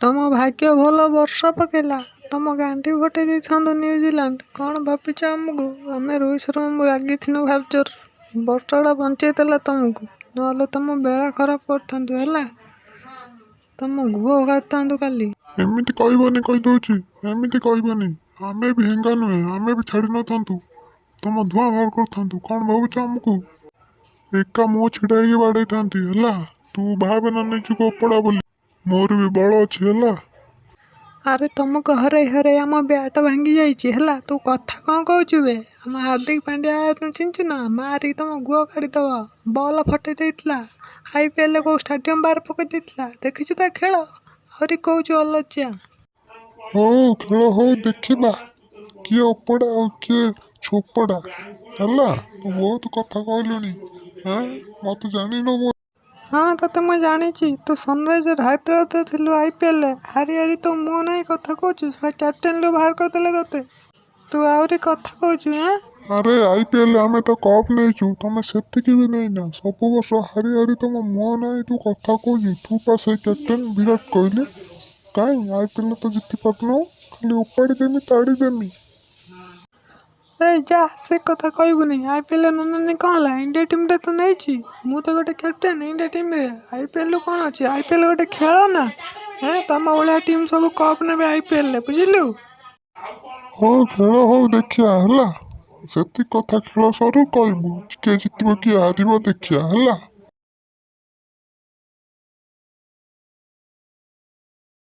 ତମ ଭାଗ୍ୟ ଭଲ ବର୍ଷା ପକେଇଲା, ତମ ଗାଣ୍ଡି ଫଟେଇ ଦେଇଥାନ୍ତୁ ନ୍ୟୁଜିଲାଣ୍ଡ। କ'ଣ ଭାବିଛ ଆମକୁ? ଆମେ ରୋହିତ ଶର୍ମା ରାଗିଥିନୁ ଭାରି ଜୋର। ବର୍ଷାଟା ବଞ୍ଚେଇ ଦେଲା ତମକୁ, ନହେଲେ ତମ ବେଳା ଖରାପ କରିଥାନ୍ତୁ ହେଲା, ତମ ଘୁଅ କାଟିଥାନ୍ତୁ କାଲି। ଏମିତି କହିବନି, କହିଦଉଛି, ଏମିତି କହିବନି। ଆମେ ବି ହେଙ୍ଗା ନୁହେଁ, ଆମେ ବି ଛାଡ଼ି ନଥାନ୍ତୁ, ତମ ଧୂଆଁ ବାହାର କରିଥାନ୍ତୁ। କ'ଣ ଭାବୁଛ ଆମକୁ? ଏକା ମୁଁ ଛିଡ଼ା ହେଇକି ବାଡ଼େଇଥାନ୍ତି ହେଲା। ତୁ ଭାବେ ନା ନିଜକୁ ଓପଡ଼ା ବୋଲି, ମୋର ବି ବଳ ଅଛି ହେଲା। ଆରେ, ତମକୁ ହରେଇ ହରେଇ ଆମ ବ୍ୟାଟ୍ ଭାଙ୍ଗି ଯାଇଛି ହେଲା। ତୁ କଥା କ'ଣ କହୁଛୁ ବେ? ଆମ ହାର୍ଦ୍ଦିକ ପାଣ୍ଡ୍ୟା ଚିହ୍ନିଛୁ ନା? ମାରିକି ତମ ଗୁଅ କାଢ଼ିଦେବ। ବଲ୍ ଫଟେଇ ଦେଇଥିଲା ଆଇପିଏଲ୍, କେଉଁ ଷ୍ଟାଡ଼ିୟମ୍ ବାହାରେ ପକେଇ ଦେଇଥିଲା, ଦେଖିଛୁ ତା ଖେଳ? ଆହୁରି କହୁଛୁ, ଅଲଜ୍ୟା। ହଉ, ଖେଳ ହଉ, ଦେଖିବା କିଏ ଓପଡ଼ା ଆଉ କିଏ ଛୋପଡ଼ା ହେଲା। ତୁ ବହୁତ କଥା କହିଲୁଣି ଆଁ, ମତେ ଜାଣିନୁ ମୁଁ। ହଁ, ତତେ ମୁଁ ଜାଣିଛି। ତୁ ସନରାଇଜର ହାଇଦ୍ରାବାଦରେ ଥିଲୁ ଆଇପିଏଲ୍ରେ। ହାରି ହାରି ତୋ ମୁହଁ ନାହିଁ, କଥା କହୁଛୁ। ଶଳା, କ୍ୟାପ୍ଟେନରୁ ବାହାର କରିଦେଲେ ତତେ, ତୁ ଆହୁରି କଥା କହୁଛୁ ଆଁ? ଆରେ, ଆଇପିଏଲ୍ ଆମେ ତ କପ୍ ନେଇଛୁ, ତମେ ସେତିକି ବି ନେଇନା। ସବୁ ବର୍ଷ ହାରି ହାରି ତମ ମୁହଁ ନାହିଁ, ତୁ କଥା କହୁଛୁ। ତୁ ପା ସେଇ କ୍ୟାପ୍ଟେନ୍ ବିରାଟ କୋହଲି, କାଇଁ ଆଇପିଏଲ୍ ତ ଜିତି ପାରୁନୁ? ଖାଲି ଓପାଡ଼ି ଦେମି, ତାଡ଼ି ଦେମି। ଏଇ ଯା, ସେ କଥା କହିବୁନି। ଆଇପିଏଲ୍ ନ ନେଲେ କ'ଣ ହେଲା? ଇଣ୍ଡିଆ ଟିମ୍ରେ ତ ନେଇଛି। ମୁଁ ତ ଗୋଟେ କ୍ୟାପ୍ଟେନ୍ ଇଣ୍ଡିଆ ଟିମ୍ରେ। ଆଇପିଏଲ୍ରୁ କ'ଣ ଅଛି? ଆଇପିଏଲ୍ ଗୋଟେ ଖେଳ ନା ହେଁ? ତମ ଭଳିଆ ଟିମ୍ ସବୁ କପ୍ ନେବେ ଆଇପିଏଲ୍ରେ, ବୁଝିଲୁ? ହଉ, ଖେଳ ହଉ, ଦେଖିବା ହେଲା। ସେତିକି କଥା, ଖେଳ ସରୁ କହିବୁ କିଏ ଜିତିବ କିଏ ହାରିବ, ଦେଖିବା ହେଲା।